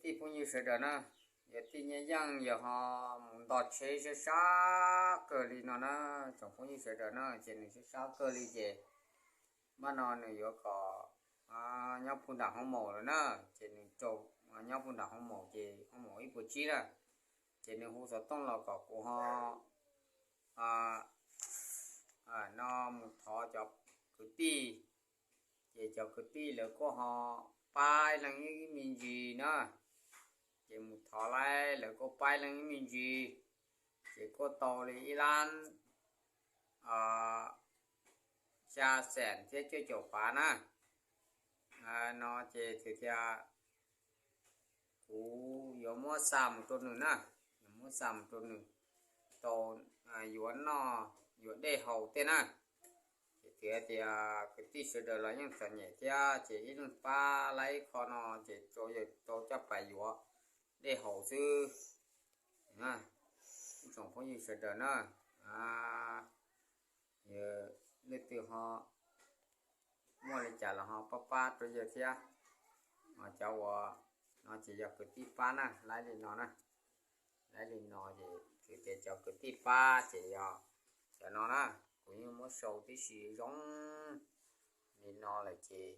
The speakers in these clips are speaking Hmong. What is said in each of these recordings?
tij phooj ywg sawv daws na, yog tij Nyiaj Yeej yog ho mus nto tsheb sab sab kawg li no na, tsoom phooj ywg sawv daws na, ces nws sab sab kawg li ces npaj no nws yuav kom nyob puag nram hoo maum lawm na, ces nws rau nyob puag nram hoo maum ces hoo maum ib puas tsib na, ces nws hu xov tooj los kom kuv ho no mus thov cov kwv tij, ces cov kwv tij lawv kuj ho pab ib leeg ib me ntsis na, ces mus thov lawv kuj pab ib leeg ib me ntsis, ces kuj tau li ib lab xya xees thiab cuaj caum pav na. No ces tias kuv yuav muab xa mus rau nws na, yuav muab xa mus rau nws tau yuav noj yuav dej haus tej na. Ces tias kwv tij sawv daws los yeej txom nyem thiab ces ib leeg pab lawv ib qho no ces rau yawg rau coj pais yuav dej haus xwb. Ib tsoom phooj ywg sawv daws na, yog leej twg ho muaj li cas los ho pab pab rau yawg thiab. Cov uas no ces yog kwv tij pab na, laib li no na, laib li no ces kwv tias cov kwv tij pab ces yog cov no na, kuv yeej muab sau tib si zoo li no lawm ces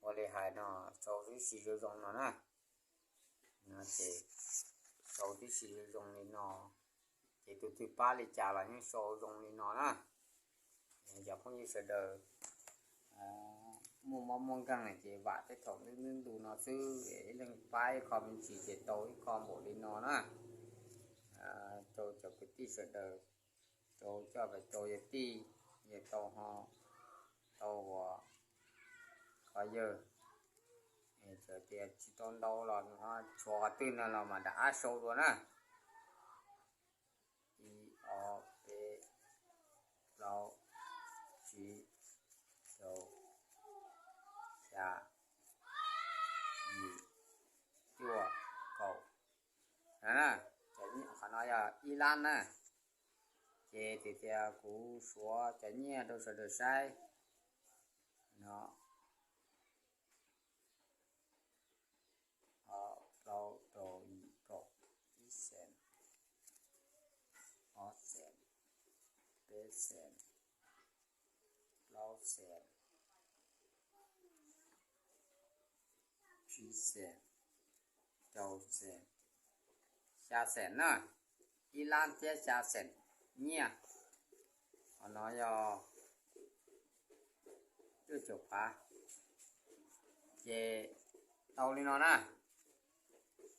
ua li hais no, sau tib si zoo zoo no na. No ces sau tib si zoo li no, ces tus twg pab li cas los yeej sau zoo li no na. Cov phooj ywg sawv daws muaj mob muaj nkeeg ces vam tej thaum ntuj ntuj ntu no xwb, ib leeg pab ib qho me ntsis ces tau ib qho npaum li no na. Rau cov kwv tij sawv daws, rau coj pais rau yawg tij, yawg tau ho tau ua qhov yawg, txawm tias tsis tau ntau los nws ho tshuav qhov twg no los mam rov qab sau dua na. Ib, ob, peb, plaub, tsib, rau, xya, yim, cuaj, kaum. Qhov no yog ib lab na, ces tias kuv suav cov nyiaj rau sawv daws saib no. Ob, plaub, rau, yim, kaum, ib xees, ob xees, peb xees, plaub xees, tsib xees, rau xees, xya xees na, ib lab thiab xya xees nyiaj. Qhov no yog cuaj caum pav, ces tau li no na,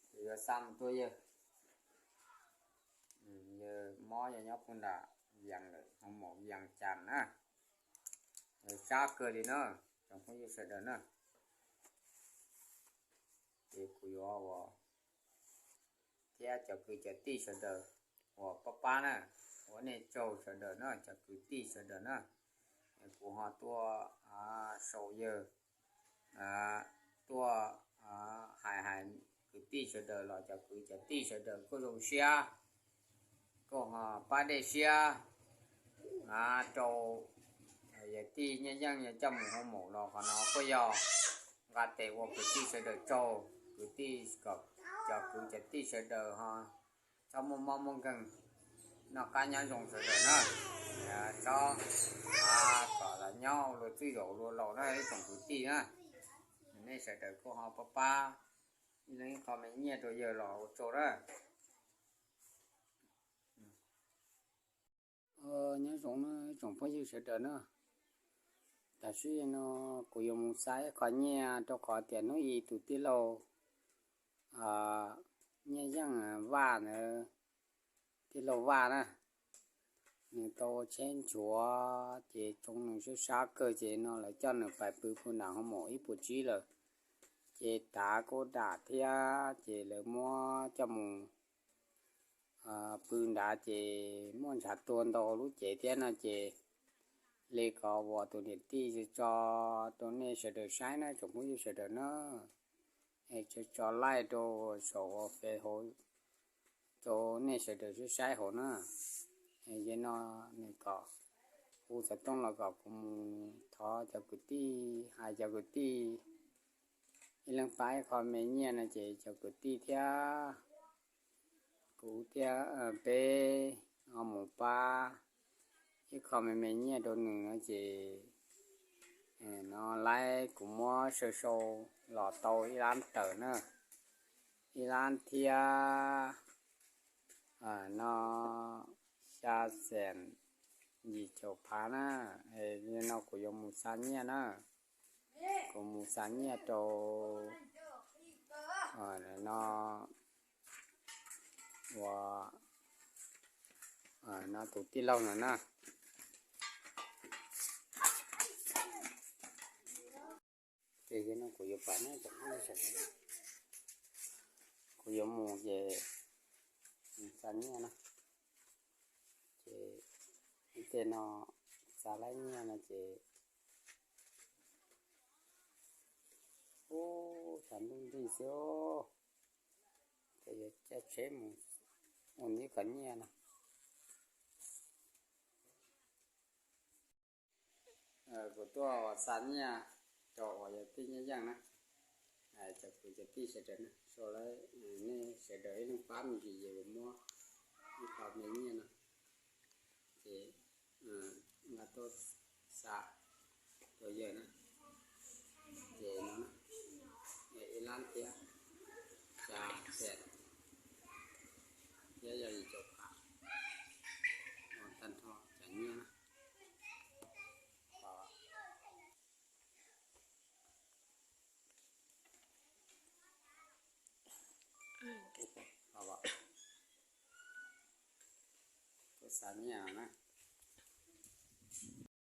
ces yuav xa mus rau yawg. Yawg mob yog nyob puag nram Vias lawm, hoo maum Vias Cas na, sab kawg li na, tsoom phooj ywg sawv daws na. Ces kuv yuav ua thiab cov kwv cov tij sawv daws uas pab pab na, ua nej tsaug sawv daws na, cov kwv tij sawv daws na. Kuv ho tuaj sau yawg, tuaj hais hais kwv tij sawv daws los cov kwv cov tij sawv daws kuj zoo siab, kuj ho pab dej siab rau yawg tij Nyiaj Yeej yog coj mus hoo maum los qhov no kuj yog nqa tes ua kwv tij sawv daws tsaug, kwv tij kom cov kwv cov tij sawv daws ho txhob muaj mob muaj nkeeg, noj qab nyob zoo sawv daws na, txhob kom los nyob ua luag txwj zaum luag laus na ib tsoom kwv tij na. Nej sawv daws kuj ho pab pab ib leeg ib qho me nyiaj rau yawg los ua tsaug na. Nyob zoo na ib tsoom phooj ywg sawv daws na, tam sim no kuv yuav mus xa ib qho nyiaj rau qhov tias hnub i tus tij laug Nyiaj Yeej Vaj ntawd, tij laug Vaj na, nws tau ua tsheb nchuav ces tsoo nws sab sab kawg ces no lawv coj nws pais pw puag nram hoo maum ib puas tsib lawm, ces tav kuj dam thiab ces lawv muab coj mus pw nrad ces muaj ntshav tuag ntau lub cev thiab no ces li ko uas tus niam tij tso rau nej sawv daws saib na tsoom phooj ywg sawv daws na. Tso laij rau saum uas fej hauv rau nej sawv daws saib saib hauv na. Yog no nws kom hu xov tooj los kom kuv mus thov cov kwv tij, hais cov kwv tij ib leeg pab ib qho me nyiaj no ces cov kwv tij thiab kuv thiab peb ho mus pab ib qho me me nyiaj rau nws no ces no laib kuv muab sau sau los tau ib lab tawm na, ib lab thiab no xya xees yim caum phav na. No kuv yuav mus xa nyiaj na, kuv mus xa nyiaj rau no ua no tus tij laug no na. Ces no kuv yuav pam ne, kuv yuav mus ces xa nyiaj na. Ces tej no xa laib nyiaj no ces ub, xav ntuj nrig xwb, ces yuav caij tsheb mus ua ib qho nyiaj no. Kuv tuaj ua xa nyiaj rau uas yog tij Nyiaj Yeej na, cov kwv cov tij sawv daws na, sau lawv, nej sawv daws ib leeg pab me ntsis ces kuv muab ib qho me nyiaj no ces nqa tuaj xa rau yawg na. Ces no ib lab thiab xya xees thiab yog yim caum phav, tag nrho cov nyiaj na. Tuaj xa nyiaj na.